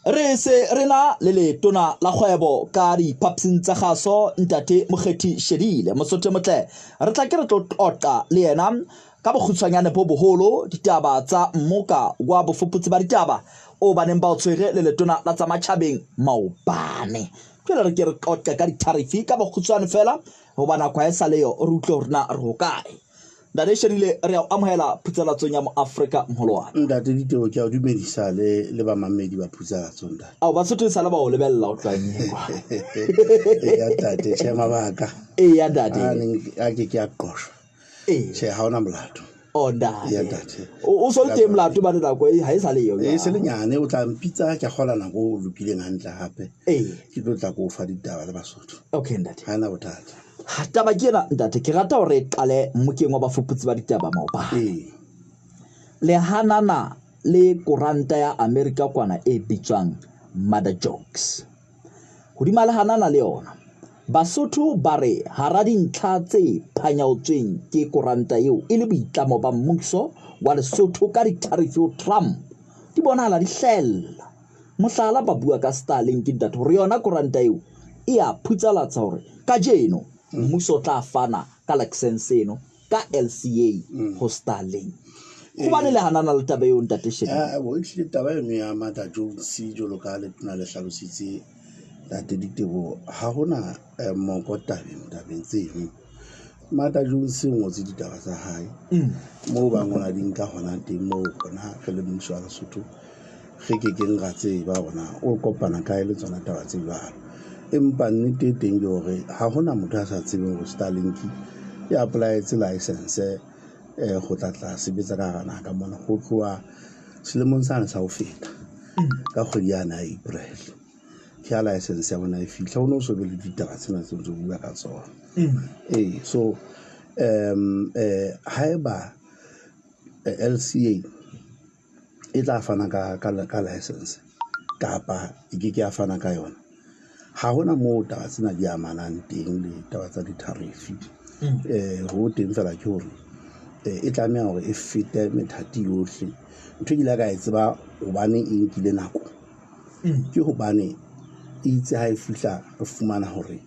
Re se re na le letona la kgwebo ka diphapusing tsa kgaso Ntate Mokgethi Shedile Mosotho Motle. Re tla ke re tlo qoqa le yena ka bokgutshwanyane bo boholo ditaba tsa mmoka wa bofuputsi ba ditaba o ba neng ba o tshwere le letona la tsa matjhabeng maobane. Jwale re ke re qoqe ka ditharifi ka bokgutshwane fela hoba nako ha e sa leyo re utlwe hore na re hokae. Ntate Shedile re a o amohela phutsalatsong ya Moafrika moholo wa ka. Ntate Ditebo ke a o dumedisa le le bamamedi ba phutsalatso ntate. Ao Basotho e sale ba o lebella o tloang kwa. Eya ntate tjhe mabaka. Eya ntate. A neng a ke ke a qoshwa. Ee. Tjhe ha ona molato. Oh ntate. Eya ntate. O so le teng molato bane nako e ha e sa le yo. E se le nyane o tla mpitsa ke kgola nako o lokileng hantle hape. Ee. Ke tlo tla ko o fa ditaba le Basotho. Okay ntate. Ha ena bothata. Taba ke ena ntate, ke rata hore e qale mmokeng wa bafuputsi ba ditaba maobane. Ee. Le hanana le koranta ya Amerika kwana e bitswang Mother Jokes. Hodima le hanana le yona, Basotho ba re hara dintlha tse phanyaotsweng ke koranta eo e le boitlamo ba mmuso wa Lesotho ka ditharifi ho Trump di bonahala di hlahella. Mohlala, ba bua ka Starlink ntate hore yona koranta eo e a phutsalatsa hore kajeno mmuso o tla fana ka license eno ka LCA ho Starlink. Hobane le hanana le taba eo ntate Shebe. Ah, bo ehlile taba eno ya Mother Jones jwalo ka letona le hlalositse ntate Ditebo ha hona eh, moko tabeng tabeng tseno. Mother Jones o ngotse ditaba tsa hae moo ba ngola di nka hona teng moo rona re le mmuso wa Lesotho re ke keng ra tseba hore na o kopana kae le tsona taba tse jwalo. Empa nnete e teng ke hore ha hona motho a sa tsebeng hore Starlink e apply-etse license eh, ho tla tla sebetsa ka hara naha ka mona ho tloha selemong sane sa ho feta ka kgwedi yane ya April. Ke ha license ya bona e fihla ho no so be le ditaba tsena tse ntse bua ka tsona. Ee, so haeba LCA e tla fana ka ka ka license kapa e ke ke ya fana ka yona ha hona moo taba tsena di amanang teng le taba tsa di-tariff. Ho teng fela ke hore e tlameha hore e fete methati yohle. Ntho e ke ile ka e tseba hobane e nkile nako ke hobane itse ha e fihla re fumana hore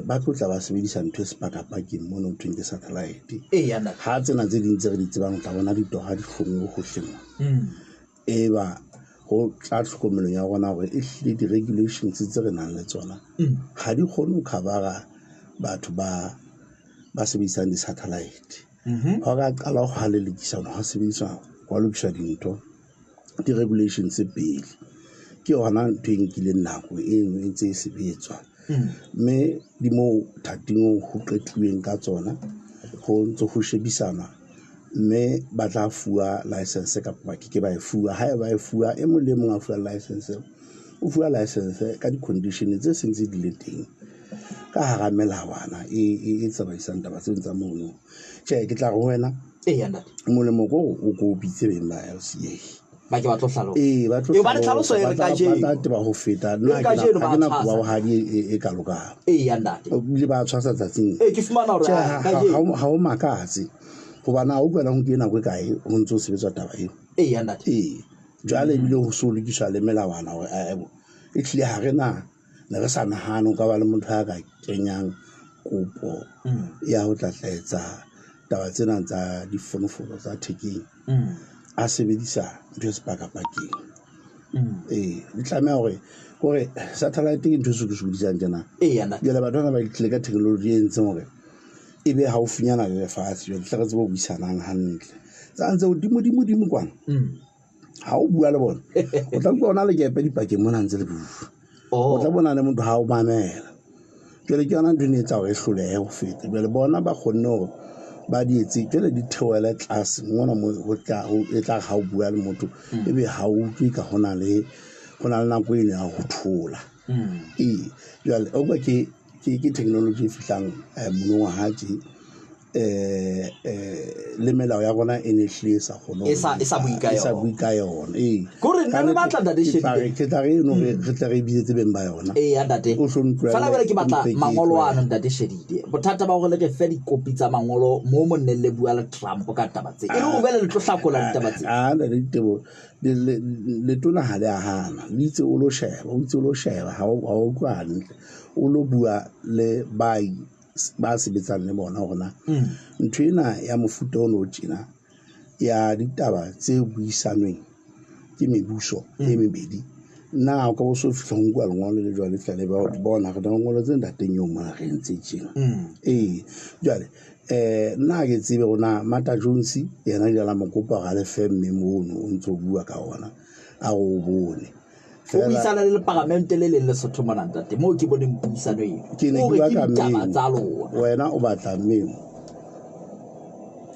ba tlo tla ba sebedisa ntho e sepakapakeng mono ho thweng ke satellite. Eya ntate. Ha tsena tse ding tse re di tsebang o tla bona ditora di hlonngwe hohle mona. E ba ho tla tlhokomelong ya rona hore ehlile di-regulations tse re nang le tsona ha di kgone ho cover-a batho ba ba sebedisang di-satellite. Ha o ka qala ho lelekisana ha sebediswa hwa lokiswa dintho di-regulations pele. Ke yona ntho e nkileng nako eno e ntse e sebetswa. Mme di moo thating oo ho qetuweng ka tsona ho ntso ho shebisana mme ba tla fuwa license kapa ba ke ke ba e fuwa. Haeba e fuwa e mong le e mong a fuwa license o fuwa license ka di-condition tse seng tse di le teng ka hara melawana e tsamaisang taba tseno tsa mono. Tjhe, ke tla re ho wena Eya ntate. molemo ko o ko bitse beng ba LCA. Ba ke ba tlo hlalosa. Ee, ba tlo Ee, hobane tlhaloso e re ba tla- kajeno. ba tla teba ho feta. E Nna re ha ke na- kajeno ha ba ke na tshwasa. koba ho hadi e kalokalo. Eya ntate. Ebile ba tshwasa tsatsing. Ee, ke fumana hore Tjhe, ha- kajeno. ha o makatse hobane ha o utlwa ho nkile nako e kae ho ntso sebetswa taba eo. Eya ntate. Ee, jwale ebile ho so lokiswa le melawana hore ae bo ehlile ha re na ne re sa nahane ho ka ba le motho ya ka kenyang kopo ya ho tla tla etsa taba tsena tsa difonofono tsa thekeng a sebedisa ntho e sepakapakeng. Ee, di tlameha hore hore satellite ke ntho e sokodisang tjena. Eya ntate. Jwale batho bana ba tlile ka technology e entseng hore e be haufinyana le lefatshe jwale tle re tsebe ho buisanang hantle. Tsa ntse hodimo dimo dimo kwana. Ha o bua le bona o tla utlwa ona lekepe dipakeng mona ntse le bua. O tla bona le motho ha o mamela. Jwale ke yona ntho e ne etsa hore e hlolehe ho feta. Jwale bona ba kgonne hore ba di etse jwale di theohele tlase mona mo ho tla ho e tla ha o bua le motho ebe ha o utlwe ka hona le hona le nako eno ya ho thola. Ee, jwale o utlwa ke ke technology e fihlang monongwaha tje. Le melao ya rona e ne hlile e sa kgone E sa- e sa bue ka e sa yona. bue ka yona ee Kore nna Ka re nnete, batla Ntate ke tla Shedile. re- ke tla re eno re tle re bitsetse beng ba yona Ee, ntate. O hlo ntlohelle, Fela jwale ke batla mpe ke e mangolo tlohele. ano ntate Shedile. Bothata ba hore le re fe dikopi tsa mangolo mo mo nneng le bua le Trump ka taba tse. E le hore jwale le tlo hlakola ditaba tse. A ntate Diteboho, letona ha le a hana le itse o lo sheba o itse o lo sheba ha o ha o utlwa hantle o lo bua le ba sebetsang le bona hore na ntho ena ya mofuta ono o tjena ya ditaba tse buisanweng ke mebuso e mebedi na o ka bo so fihla ho nkuwa lengolo le jwale fihla le bona re na lengolo tse ntateng eo mona re entse tjena. Ee, jwale nna ha ke tsebe hore na Martha Jones yena ile la mo kopa hore a le fe mme mono o ntso bua ka ona a re o bone. O buisana le leparamente le leng Lesotho mona ntate moo ke boneng puisano eno. Ke ne O ke re ke batla ditaba memo. tsa lona. Wena o batla memo.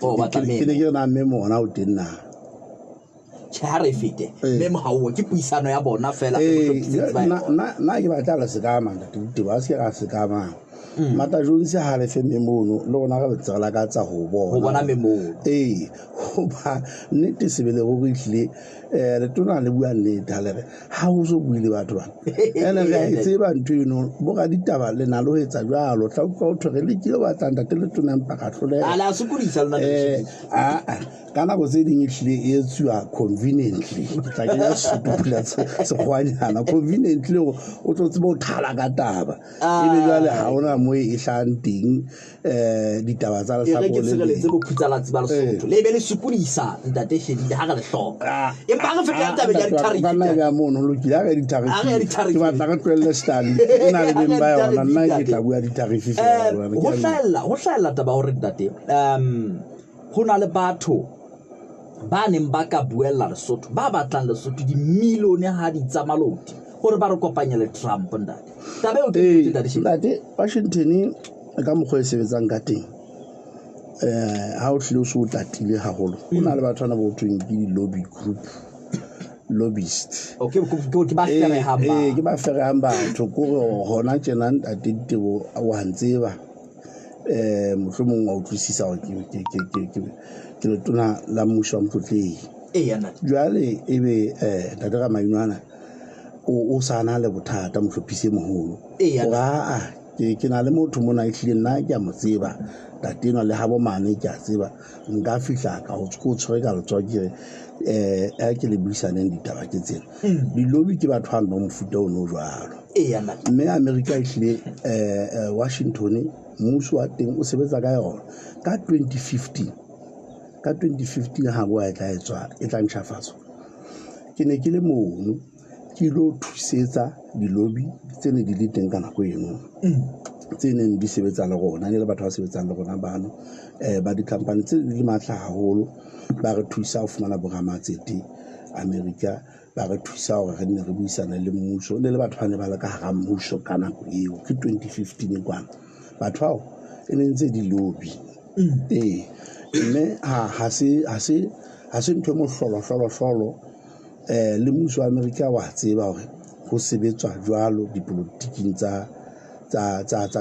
O batla Ke ne memo. ke re na memo ona o teng na? Tjhe, ha re fete. Ee. Memo ha o ke puisano ya bona fela Ee, bohlophisitse ba yona. nna ke batla le sekama ntate Diteboho, a se ke ra sekama. Martha Jones ha le fe memo ono le rona re ntse re lakatsa ho bona. Ho bona memo ono. Ee, hoba nnete sebele ruri ehlile letona le bua nnete ha le re ha o so bue le batho bana. Ene re a e tseba ntho eno bo raditaba le na le ho etsa jwalo. Tla utlwa ho thwe re lekile ho batla ntate letona empa ra hloleha. A le a sokodisa lona ntate Shedile. Aa, ka nako tse ding ehlile e etsuwa conveniently. Ke tla kenya Sesotho phela sekgwanyana conveniently hore o tlo tsebe ho thala ka taba. Ebe jwale ha hona moo e hlahang teng ditaba tsa E re ke lehlakore le tshireletse leng. bophutsalatsi ba Lesotho. Le be le sokodisa ntate Shedile ha re le hloka. Empa ha re fetela tabeng ya di-tariff, Ka nna ntate. ya mono ho lokile ha re ya di-tariff. Ha re ya di-tariff. Ke batla re tlohelle Stanley. E na le beng ba Ha re ya yona nna di-tariff, ke tla bua di-tariff feela jwale. Ke a leboha. Ho hlahella taba hore ntate ho na le batho ba neng ba ka buella Lesotho ba batlang Lesotho dimilione ha di tsa maloti hore ba re kopanye le Trump ntate. Taba eo ke Ee, nnete, ntate Shedile. ntate Washington ka mokgwa e sebetsang ka teng ha o hlile o se o tatile haholo ho na le batho bana bo thweng ke di-lobby group lobbyist. Okay, ke ba ferehang ba. Ke ba ferehang batho kore hona tjena ntate Diteboho wa ntseba mohlomong wa utlwisisa hore ke letona la mmuso wa Motlotlehi. Ee, ntate. Jwale ebe ntate Ramainwana o sa na le bothata mohlophisi e moholo. Ee, Hore aa ke na le motho mona ehlile nna ke a mo tseba ntate enwa le habo mane ke a tseba nka fihla ka o tshwere ka letsoho ke re a ke le buisaneng ditaba ke tsena. Di-lobby ke batho bano ba mofuta ono jwalo. Ee, ntate. Mme America ehlile Washington mmuso wa teng o sebetsa ka yona ka 2015 ka 2015 ha boa e tla etswa e tla ntjhafatswa. Ke ne ke le mono ke ilo thusetsa di-lobby tse ne di le teng ka nako eno tse neng di sebetsa le rona ne le batho ba sebetsang le rona bano ba di-company tse di le matla haholo ba re thusa ho fumana boramatsete America ba re thusa hore re nne re buisane le mmuso ne le batho ba ne ba le ka hara mmuso ka nako eo ke 2015 kwana batho bao e ne ntse di-lobby. Ee, mme ha se ntho e mohlolo hlolo hlolo le mmuso wa America wa tseba hore ho sebetswa jwalo dipolotiking tsa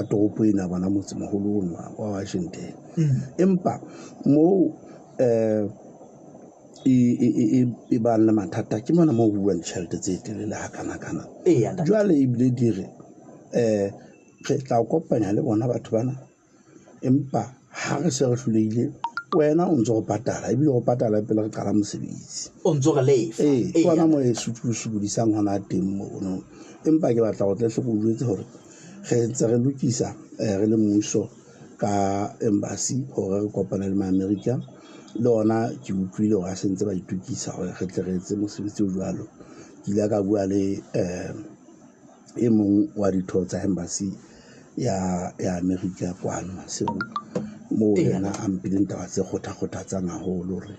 toropo ena bona motsemoholo ono wa Washington. Empa moo e bang le mathata ke mona moo ho buang ditjhelete tse telele hakanakana. Ee, ntate. Jwale ebile di re re tla o kopanya le bona batho bana empa ha re se re hlolehile wena o ntso re patala ebile re patala pele re qala mosebetsi. O ntso re lefa. Ee, ke hona moo e sokodisang hona teng mono. Empa ke batla ho tle hle ke o jwetse hore re ntse re lokisa re le mmuso ka embassy hore re kopane le ma-America le ona ke utlwile hore a se ntse ba itokisa hore re tle re etse mosebetsi o jwalo. Ke ile ka bua le e mong wa ditho tsa embassy ya America kwano Maseru moo yena a mphileng taba tse kgotha-kgothatsang haholo hore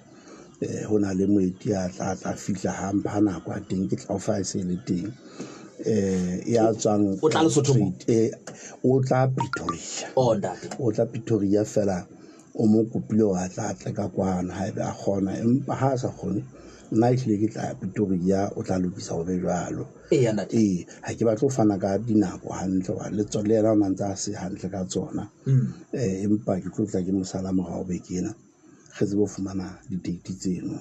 ho na le moeti a tla fihla ha mpha nako ya teng ke tla o fa e se le teng ya tswang O tla Lesotho mo? O tla Pretoria. Oh, ntate. O tla Pretoria fela o mo kopile hore a tla tle ka kwano haebe a kgona empa ha a sa kgone Nna ehlile ke tla ya Pretoria, o tla lokisa ho be jwalo. Eya ntate. Ee, ha ke batle ho fana ka dinako hantle hoba le le yena o na ntse a se hantle ka tsona. Empa ke tlo tla ke mo sala morao beke ena, re tsebe ho fumana di-date tseno.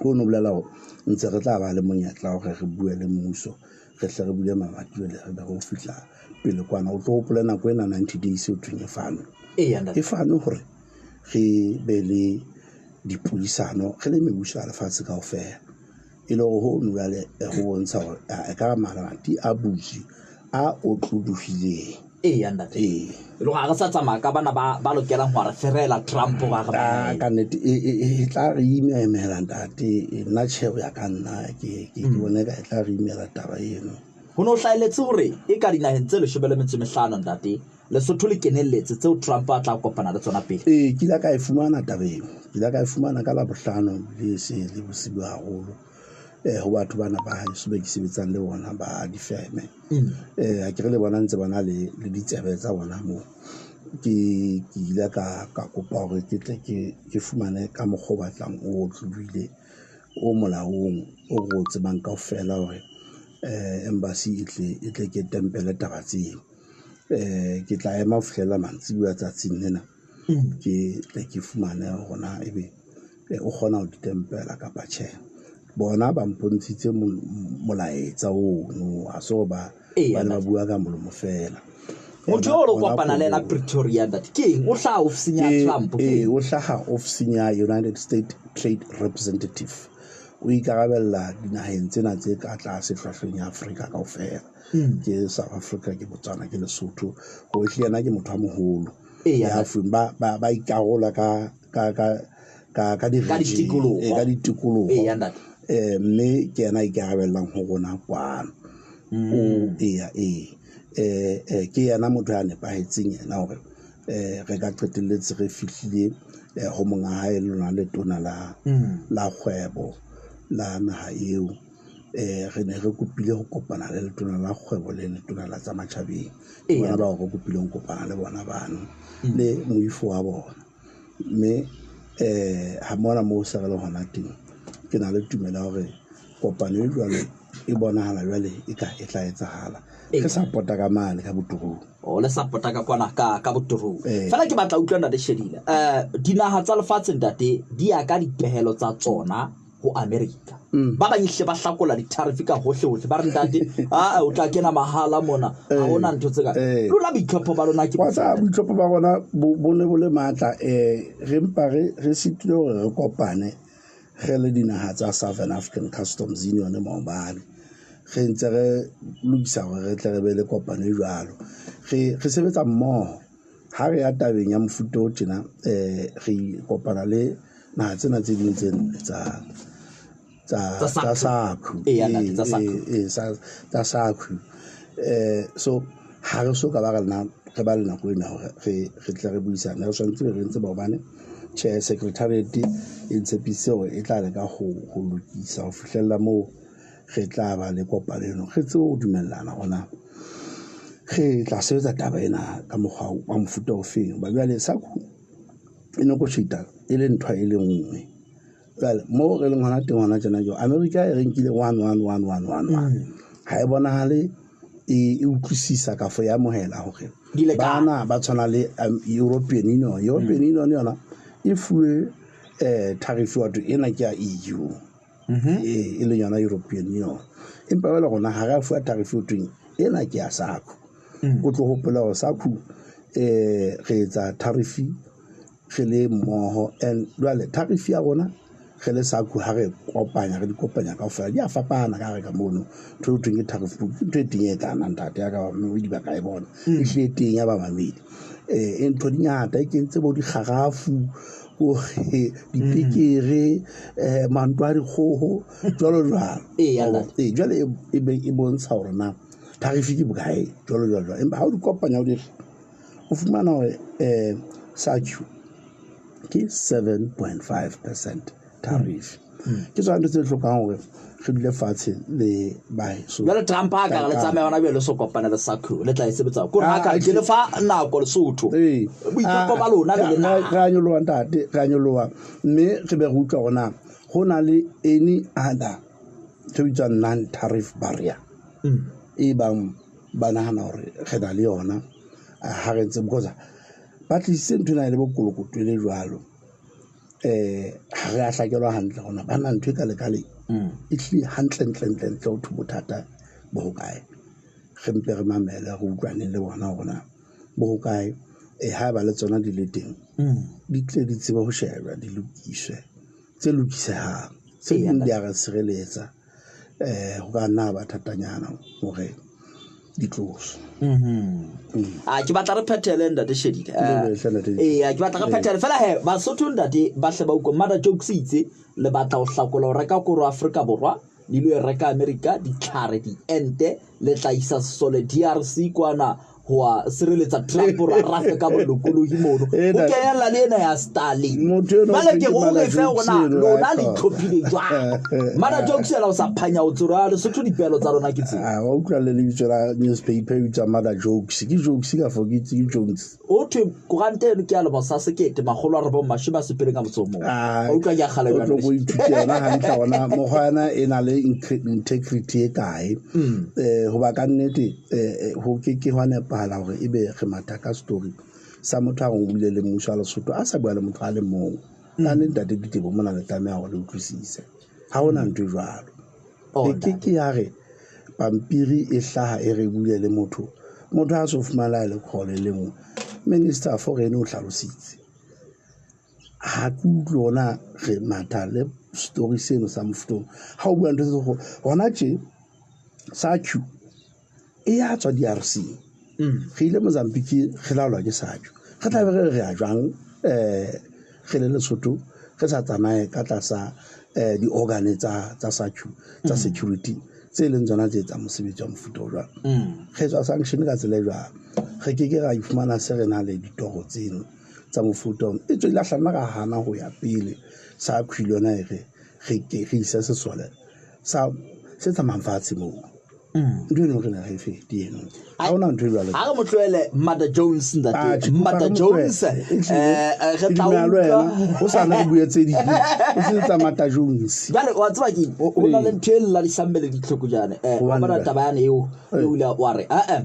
Ho no bolela hore ntse re tla ba le monyetla wa hore re bue le mmuso, re hle re bule mamati jwale re be re ho fihla pele kwana. O tlo hopole nako ena 90 days ho thweng e fanwe. Eya ntate. E fanwe hore re be le dipuisano re le mebuso ya lefatshe kaofela. E le hore hono jwale ho bontsha hore ekare mamati a butswe, a otlolohileng. Eya ntate. Ee. E le hore ha re sa tsamaya ka bana ba lokelang ho re ferela Trump ba re Ah, ka nnete e tla re imela ntate. Nna tjhe ho ya ka nna ke bone ka e tla re imela taba eno. Ho no hlahelletse hore e ka dinaheng tse 15 ntate, Lesotho le kenelletse tseo Trump a tla kopana le tsona pele. Ee, ke ile ka e fumana taba eo. Ke ile ka e fumana ka Labohlano le se le bosibu haholo. Ho batho bana ba heso be ke sebetsang le bona ba difeme. Ha ke re le bona ntse ba na le ditsebe tsa bona moo. Ke ile ka kopa hore ke tle ke fumane ka mokgwa o batlang o otlolohile, o molaong, o re o tsebang kaofela hore embassy e tle ke tempele taba tseo. Ke tla ema ho fihlela mantsibuya tsatsing lena. Ke tle ke fumane hore na ebe o kgona ho di tempela kapa tjhe. Bona ba mpontshitse molaetsa ono, ha se hore ba ne ba bua ka molomo feela. Motho eo o lo kopana le yena Pretoria ntate, ke eng? O hlaha ofising ya Trump, ke Ee, eng? o hlaha ofising ya United States Trade Representative. O ikarabella dinaheng tsena tse ka tlase hlwahlweng ya Afrika kaofela. Ke South Africa, ke Botswana, ke Lesotho. Ho ehlile yena ke motho a moholo. Eya. Ya fuweng ba ikarola ka di Ka region, ditikoloho. ee, ka ditikoloho. Eya, ntate. Mme ke yena a ikarabellang ho rona kwano. O, eya, ee. Ke yena motho ya nepahetseng yena hore re ka qetelletse re fihlile ho monga hae le lona letona la kgwebo la naha eo. Re ne re kopile ho kopana le letona la kgwebo le letona la tsa matjhabeng. Ke bona bao re kopileng ho kopana le bona bano le moifo wa bona. Mme ha mona moo se re le hona teng, ke na le tumelo ya hore kopano e jwalo e bonahala jwale e ka e tla etsahala. Re sa pota ka mane ka botorong. O le sa pota ka kwana ka botorong. Ee. Fela ke batla utlwa ntate Shedile. Dinaha tsa lefatshe ntate di ya ka dipehelo tsa tsona ho America. Ba bang ehlile ba hlakola di-tariff ka hohle hohle. Ba re ntate, o tla kena mahala mona. Ha hona ntho tse ka. Lona boitlhopho ba lona ke Wa tseba, bofe? boitlhopho ba rona bo ne bo le matla. Re mpa re sitile hore re kopane re le dinaha tsa Southern African Customs Union maobane. Re ntse re lokisa hore re tle re be le kopano e jwalo. Re sebetsa mmoho. Ha re ya tabeng ya mofuta o tjena, re kopana le naha tsena tse ding tse nne Tsa tsa SACU. SACU. Eya, ntate, tsa SACU. Tsa SACU. So ha re so ka ba re na, re ba le nako ena hore re tle re buisane. Re tshwanetse re ntse ba hobane tjhe, secretariat e ntshepisitse hore e tla leka ho lokisa ho fihlella moo re tla ba le kopano eno. Re tsebe ho dumellana hore na re tla sebetsa taba ena ka mokgwa wa mofuta o feng. Hoba jwale SACU e negotiate e le ntho e le nngwe. Jwale moo re leng hona teng hona tjena jwale, America e re nkile 1, 1, 1, 1, 1, 1. Ha e bonahale e utlwisisa kafo e amohela hore Di lekane. bana ba tshwana le European Union. European Union yona e fuwe tariff wa thwe ena ke ya EU. E leng yona European Union. Empa jwale rona ha re a fuwa tariff ho thweng ena ke ya SACU. O tlo hopola hore SACU re etsa tariff re le mmoho, and jwale tariff ya rona re le SACU ha re kopanya, re di kopanya kaofela, di a fapana ka hare ka mono. Ntho e thweng ke tariff book, ke ntho e teng e tlanang ntate ya ka, mme di ba ka e bona. E hlile e teng ya ba mamedi. E ntho di ngata, e kentse bo dikgarafu, bo dipekere, manto a dikgoho, jwalo jwalo. Eya, ntate. Jwale e be e bontsha hore na tariff ke bokae, jwalo jwalo jwalo. Empa ha o di kopanya, o di re, o fumana hore SACU ke 7.5% tariff. Ke tsona ntho tse hlokang hore re dule fatshe le baheso. Jwale Trump ha ka re le Ka- tsamaya hona jwale le so kopana le SACU, le tla e sebetsa. Ke hore ha ka Ah, ke le fa nako Lesotho. Ee. Boitlhopho ba lona le le naha. Re a nyoloha ntate, re a nyoloha. Mme re be re utlwa hore na Ho na le any other ntho e bitswang non tariff barrier e bang ba nahana hore re na le yona ha re ntse, because ba tlisitse ntho ena e le bokolokoto e le jwalo. Ha re a hlakelwa hantle hona ba na ntho e ka lekaleng e hlile hantle ntle ntle ntle ho thwe bothata bo hokae. Re mpe re mamele, re utlwane le bona hore na bo hokae. Haeba le tsona di le teng, di tle di tsebe ho shebwa, di lokiswe, tse lokisehang, tse ding di a re sireletsa. Ho ka nna ba thatanyana hore di tloswe. A ke batla re phethele ntate Shedile. Ee, ke batla re phethele fela he Basotho ntate ba hle ba utlwe. Mother Jokes itse le batla ho hlakola ho reka koro Afrika Borwa, le ilo e reka Amerika, ditlhare, diente, le tla isa sesole DRC kwana ho a sireletsa Trump hore a rafe ka bolokolohi mono. O kenella le ena ya Stalin. Jwale ke o re fe hore na lona le itlhophile jwang. Mother Jokes yena o sa phanya o tsoro Lesotho dipelo tsa lona ke tse. Ah, wa utlwa le lebitso la newspaper e bitswa Mother Jokes. Ke Jokes ka fo ke itse ke Jones. O thwe koranta eno ke ya lemo sa 1979. Ah, O utlwa ke a kgale o tlo jwale. go ithuta yona hantle hona mokgwa yona e na le integrity e kae. Hoba ka nnete, ho ke ke hwa nepahala hore ebe re matha ka story sa motho a reng o buile le mmuso wa Lesotho a sa bua le motho a le mong. Ka nnete ntate Ditebo mona le tlameha hore le utlwisise. Ha hona ntho e jwalo. Oh, E ke ke ya re pampiri e hlaha e re buile le motho. Motho ha so fumana le call e le nngwe. Minister for ene o hlalositse. Ha ke utlwe hona re matha le story seno sa mofuta ona. Ha o bua ntho tse go hona tje sa Q e ya tswa DRC. Re ile Mozambique re laolwa ke SACU. Re tla be re re ya jwang, re le Lesotho re sa tsamaye ka tlasa, di-organ tsa SACU, tsa security tse leng tsona tse etsang mosebetsi wa mofuta o jwalo. Re tswa sanction ka tsela e jwalo. Re ke ke ra ifumana se re na le ditoro tseno tsa mofuta ona. E tswe ile hlanna ra hana ho ya pele SACU le yona e re re ke re ise sesole sa se tsamayang fatshe moo. Ntho eno re ne re e fete eno. Ha hona ntho e jwalo. Ha re mo tlohele Mother Jones ntate. Ah, tjhe, Mother re mo Jones, tlohele. E hlile, re ke tla dumela le utlwa. wena. Ho sa na re bue tse ding. O se tsa Mother Jones. Jwale wa tseba ke eng? Ho na le ntho e lladisang mmele ditlhoko jane. Wa Hobane bona jwale? taba yane eo, eo ile wa re, eh, eh.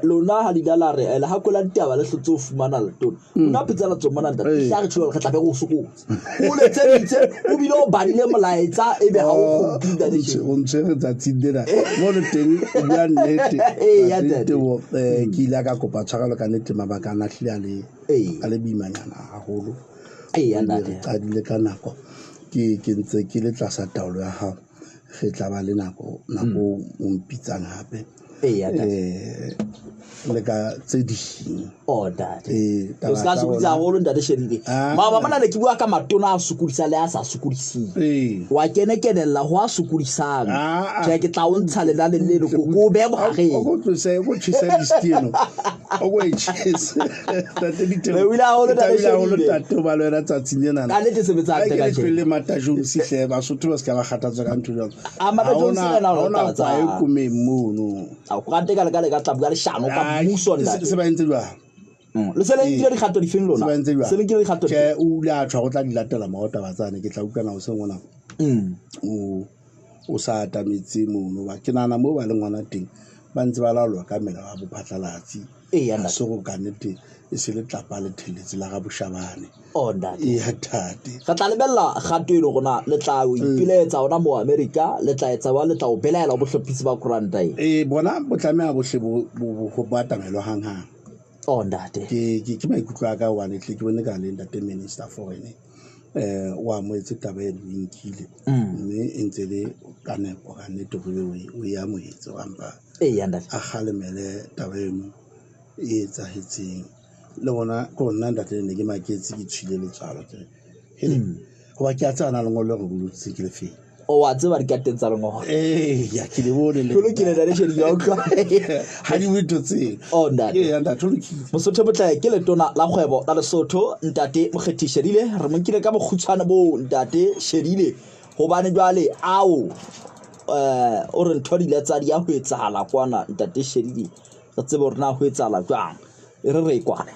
Lona ha le ile la re, le hakola ditaba le hlotse ho fumana letona. Lona phetse la tswa mona ntate. Tla re tjho re tla be re o sokotse. O letseditse, o bile o badile molaetsa ebe ha o Oh, kgutli ntate Shedi. o ntshwere tsatsing lena. Mo le teng o bua nnete. Ee, ya Ntate ntate. Teboho, ke ile ka kopa tshwarelo ka nnete, mabaka a na hlile Ee. a le boimanyana haholo. Ee, ya Ebe ntate. re qadile ka nako. Ke ntse ke le tlasa taolo ya hao. Re tla ba le nako o mpitsang hape. Ee, ya ntate. Le ka tse ding. Oh, ntate. Taba O ska tsa sokodisa rona. haholo, ntate Shedile. Ah. Mama, mona ne ke bua ka matona a sokodisang le a sa sokodiseng. Ee. Wa kenekenella ho a sokodisang. Ah, ah. Tjhe, ke tla o ntsha lenane leno, ko o behe bohareng. O ko tlose, o ko tjhese list eno. O ko e tjhese. Ntate Diteboho. Re buile haholo, Ke ntate thabile haholo, Shedile. ntate, ho ba le wena tsatsing lena. Ka nnete sebetsa Ha hantle ke le kajeno. tlohelle Mata Jones hle, Basotho ba se ka ba kgathatswa ka ntho jwalo. Ah, Mata Ha Jones hona yena o ha hona taba tsa- kwae komeng mono. A koranta e ka le ka le ka tla bua leshano ka Ah, mmuso, ntate. se ba entse jwang? Le se le nkile dikgato difeng lona? Se ba entse jwang? Se le nkile dikgato Tjhe, difeng? o ile a tjho hore o tla di latela morao taba tsane, ke tla utlwa nako se ngwana. O sa atametse mono ba. Ke nahana moo ba leng hona teng, ba ntse ba laolwa ka melao ya bophatlalatsi. Ee, ya Ha ntate. se hore ka nnete e se le tlapa le thelletse la Raboshabane. Oh, ntate. Ee, ya ntate. Re tla lebella kgato e le rona le tla o ipiletsa hona moo Amerika, le tla etsa wa, le tla o belaela ho bohlophisi ba koranta e. Ee, bona bo tlameha bohle bo atamelwa hanghang. Oh, ntate. Ke maikutlo a ka hobane tle ke bone ka le ntate Minister Foreign, o amohetse taba eno, o e nkile. Mme e ntse le ka nepo ka nnete hore ebe o e amohetse, wa mpa Ee, ya ntate. a kgalemele taba eno e etsahetseng. Le bona, ke hore nna ntate ne ke maketse, ke tshwile letswalo, ke re, hele, hoba ke a tseba na lengolo le re boloditseng ke le feng. O wa tseba dikateng tsa lengolo. Ee, ya, ke le bone le Ho lokile, ntate Shedi, ke a utlwa. Ha di bue ntho tseo. Oh, ntate. Ee, ya ntate, ho lokile. Mosotho Botle ke letona la kgwebo la Lesotho, ntate Mokgethi Shedile. Re mo nkile ka bokgutshwane boo, ntate Shedile, hobane jwale ao, o re ntho di ile tsa di ya ho etsahala kwana, ntate Shedile. Re tsebe hore na ho etsahala jwang. E re re e kwale.